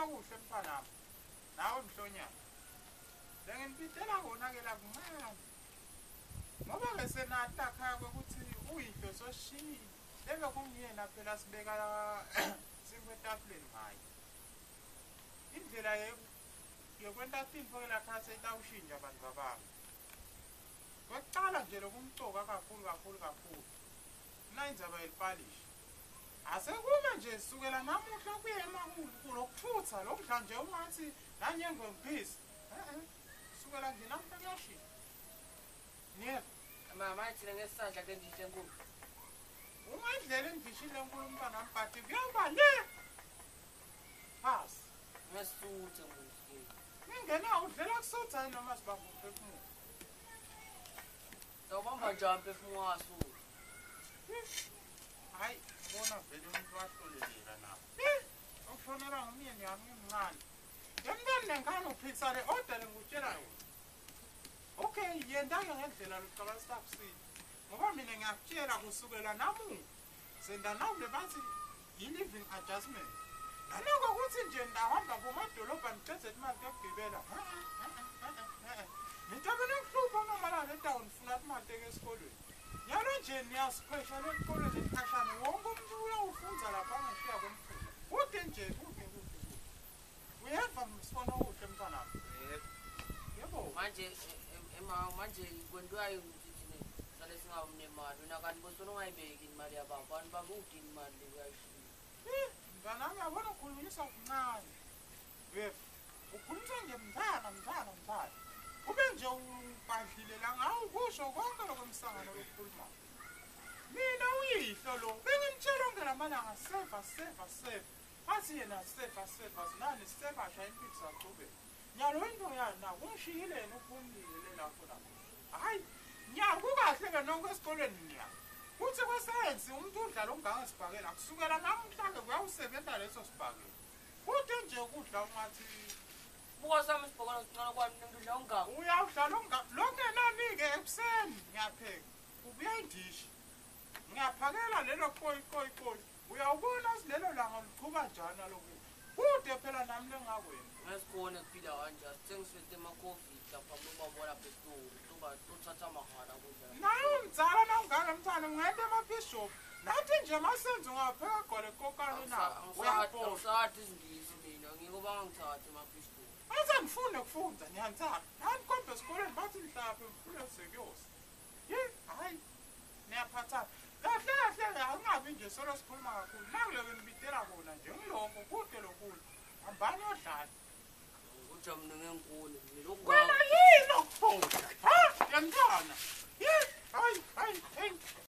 Sibona kuhle mfanami. Nawe mhlonyana. Lenginibitela kona ke la kuncane. Ngoba ke senathi lakhaya kwekuthi uyihlo soshiyile. Lebe kungiyena phela sibeka sinkwa etafuleni ngaye. Indlela yokwenta tintfo ke lakhaya seyitawushintsha bantu babami. Kwekucala nje lokumcoka kakhulu kakhulu kakhulu. Mina indzaba yelipalishi. Asekume nje sukela namuhla kuyema kulokuthutha lokudla nje ungathi nanyengwe ngiphisi. Sukela nje namuhla kuyashintsha. Niyeva? Mama thina ngesandla ke ndihle enkulu. Ungayidlela indishile enkulu mntwana but kuyawuba le. Phasi. Ngesuthe muhle. Ngingena udlela kusutha noma sibamba umphefumulo. Sawubamba njani umphefumulo wasutha? Hayi, bona vele umuntu wahloleleka nawo. Ukushonelwa ngumyeni wami ngimncane. Emntwini nengane uphikisa le order lengikutshela yona. Okay, yenda-ke ngendlela lokucabanga sitakusile. Ngoba mina ngiyakutshela kusukela namuhla. Senda nawe bathi yi-living adjustment. Naloko kuthi nje ndahamba kumadolobha ngicede imali yokugibela. Ngitabe nekuhlupha noma la le-town ngifuna imali teke esikolweni. Nyalo nje niyasikhwesha lesikolweni esikhashana wonke umuntu uyawufunza lapha ngishiya komfula. Kude nje kude kude kude. Uyeva sibona kuhle mntwanami. Yebo. Yebo. Manje manje kwentiwa ukuthi thina sale singabi nemali wena kanti bosona ungayibeki imali yababa abantu bakudini imali le uyayishiya. Mntwanami yabona ukhulunyiswa kuncane. Uyeva? Ukhulunyiswa nje mntwana mntwana mntwana. Ube nje ubhadlile la ngawukusho konke lokwemsangano lokukhulumayo. Mina uyihlo lo bengimtshela onke lamalanga seva seva seva. Athi yena seva seva sinani seva shaya impilo saqhubeka. Nyalo into yana ungishiyile yena uphumile le lapho lapho. Hayi nyalo kukahle ke nonke esikolweni niya. Kuthi kwesayensi umuntu udlala okungangesibhakela kusukela namuhla ke kuyawusebenza leso sibhakela. Kude nje ukudla ungathi Buka sami isibhakela sincane kwami ngidla ungaka. Uyawudlala lokungenani-ke ekuseni ngiyapheka. Ubuya indishi. Ngiyaphakela lelo koyi koyi koyi. Uyawubona lelo langa luqhuba njani naloku. Kude phela nami lengakwena. Ngesikhona kuphila kanje asithengiswe ema-COVID lapha ubaba lapha esitolo toba tothatha mahhala kudla. Naye umdzala nawungaka mntwana ungenta emabhishophu. Nathi nje masenze ungapheka gcwale kokani na. Uyabona. Angisathi isingisi mina ngiko bangangithathi emabhishophu. Aze ngifune kufunda ngiyantsaka. Nani kodwa esikoleni bathi mhlaphe ngifuna sekuyosa. Hayi niyaphathana. Kahle kahle angabi nje solo sikhuluma kakhulu. Nakuloko nibitela kona nje ngiloko kude lokuhle. Hambani yodlala. Uja mina ngenkuni mina Wena yini okufunda? Ha?